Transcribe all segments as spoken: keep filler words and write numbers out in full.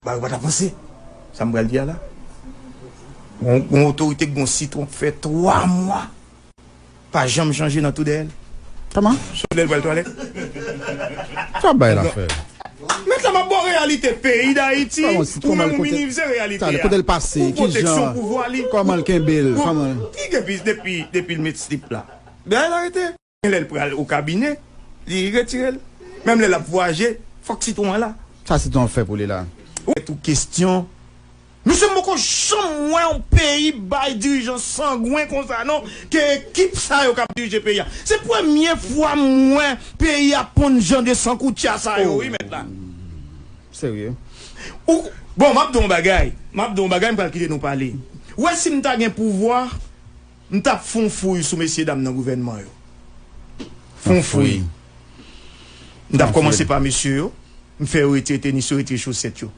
Sa yo pa t avanse. Sa m pral di a la. Gon, gon otorite, gon sitwon k fè twa mwa. Pa janm chanje nan tou dèyè l. Kòman? Sou lè l pral twalèt. Sa bay la fè. Mèt la, m ap ba w reyalite peyi Dayiti. Kòman, si, ou kòman menm l ou kote, minimize reyalite sa, a. Kote l pase, pou ki pwoteksyon jan, pouvwa li. Kòman l kenbe l, bon, kòman l ki gen pis depi, depi l met slip la. Bagay la rete. Lè l pral o kabinè, li retire l. Menm lè l ap vwayaje, fòk sitwon an la. Sa sitwon an fè pou li la. Ou tou kesyon. Mesye, m poko janm wè yon peyi bay dirijan sangwen konsa non, ke ekip sa yo k ap dirije peyi a. Se premye fwa m wè peyi a ponn jan de sankoutya sa yo, wi, mèt la. Serye. Ou, bon, m ap di w yon bagay. M ap di w yon bagay, m pral kite nou pale. Ou wè, si m ta gen pouvwa, m t ap fè yon fouy sou mesye dam nan gouvènman yo. Fè yon fouy. M t ap kòmanse pa mesye yo. M fè yo retire tenis yo, retire chosèt yo.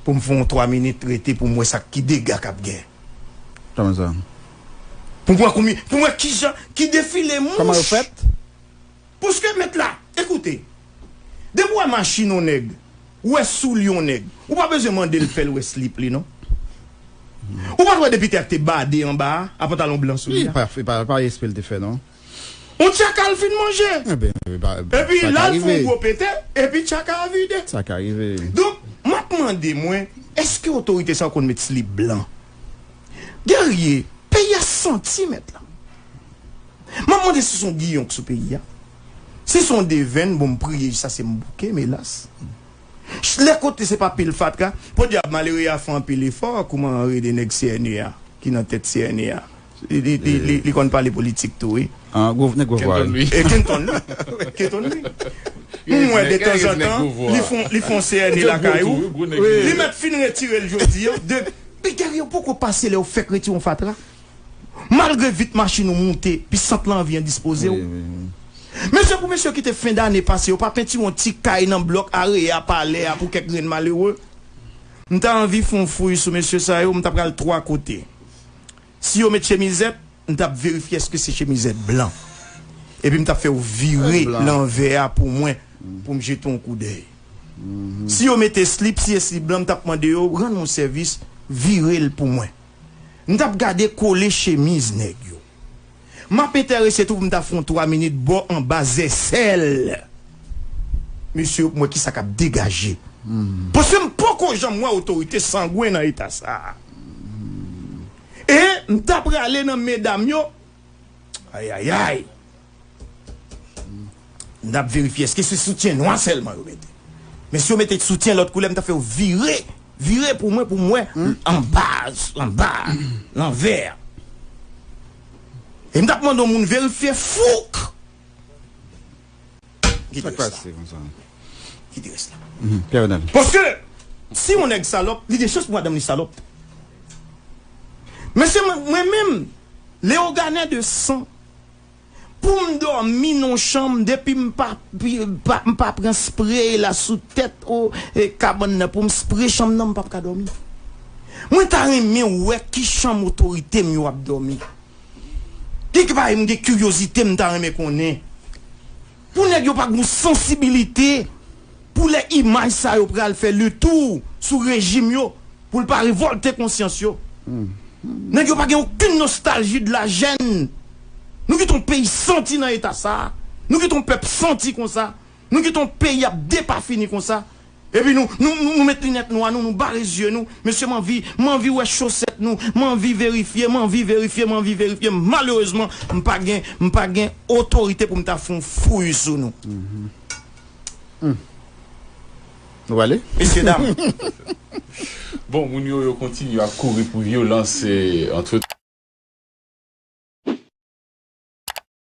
Pou m fè yon twa minit rete pou m wè sa ki dega k ap gen. Kòman sa? Pou m wè konbyen, pou m wè kijan, ki defile mouch. Kòman yo fèt? Paske mèt la, ekoute, depi w wè machin yon nèg, ou wè soulye yon nèg, ou pa bezwen mande l fè l wè slip li non. Ou pa t wè depi tè a te bade anba a, a pantalon blan sou li a? Li pa, li pa, pa espre l te fè non. Yon tchaka l fin manje. Epi l al fè yon gwo pete, epi tchaka a vide. Sa ka rive. Donk, m ap mande mwen, èske otorite sa yo konn met slip blan? Guerrier, peyi a santi mèt la. M ap mande si se yon giyon k sou peyi a. Si se yon devenn, bon, m priye jiska se m bouke, m elas. Lè kote se pa pil fatra, podyab malere a fè anpil efò, kouman rele nèg C N E a, ki nan tèt C N E a. Li, li, li, li, li konn pale politik tou, wi. Ah, gwo nèg gwo vwa. Kenton, wi. E Kenton, wi. Kenton, wi. M wè de tanzantan, li fon, li fon C N E lakay ou. Li mèt fin retire l jodi a. De, Guerrier, ou poko pase lè yo fèk retire yon fatra. Malgre vit machin ou moute, pisant lan anvi endispoze w. Wi, wi, wi. Mesye, pou mesye ki te fen dane pase, yo pa pentire yon ti kay nan blòk Areya, Palè a pou kèk grenn malere. M ta anvi fè yon fouy sou mesye sa yo, m ta pral twa kote. Si yo met chemizèt, m t ap verifye èske se chemizèt blan. Epi m t ap fè yo vire lanvè a pou mwen, pou m jete yon koudèy. Si yo mete slip, si e slip blan, m t ap mande yo, rann mwen sèvis, vire l pou mwen. M t ap gade kole chemiz nèg yo. M ap enterese tou pou m ta fè yon twa minit bò anba zèsèl. Mesye, pou m wè kisa k ap degaje. Paske m poko janm wè otorite sangwen nan eta sa a. E m ta prale nan medam yo. Ayayay. M t ap verifye èske se soutyen nwa sèlman yo mete. Men si yo mete soutyen lòt koulè, m t ap fè yo vire, vire pou mwen, pou m wè anba, anba, lanvè. E m t ap mande yon moun verifye fouk. Kite rès la. Kite rès la. Paske si yon nèg salòp, li gen chans pou madanm li salòp. Mesye, mwen, mwen menm, leyoganè de san, pou m dòmi nan yon chanm, depi m pa, pa, m pa pran spre la sou tèt, o, e, kabann nan, pou m spre chanm nan, m p ap ka dòmi. Mwen ta renmen wè ki chanm otorite m yo ap dòmi. Gen ki bagay m gen kiryozite, m ta renmen konnen. Pou nèg yo pa gen yon sansibilite, pou lè imaj sa yo pral fè letou sou rejim yo, pou l pa revòlte konsyans yo. Nèg yo pa gen okenn nostalji de la jèn. Nou kite yon peyi santi nan eta sa a. Nou kite yon pèp santi konsa. Nou kite yon peyi ap depafini konsa. Epi nou, nou, nou, nou met linèt nwa nou, nou bare zye nou. Mesye, m anvi, m anvi wè chosèt nou. M anvi verifye, m anvi verifye, m anvi verifye. Malerezman, m pa gen, m pa gen otorite pou m ta fè yon fouy sou nou. Nou ale? Mesye dam. Bon, moun yo, yo kontinye ap kouri pou vyolans, eh, antre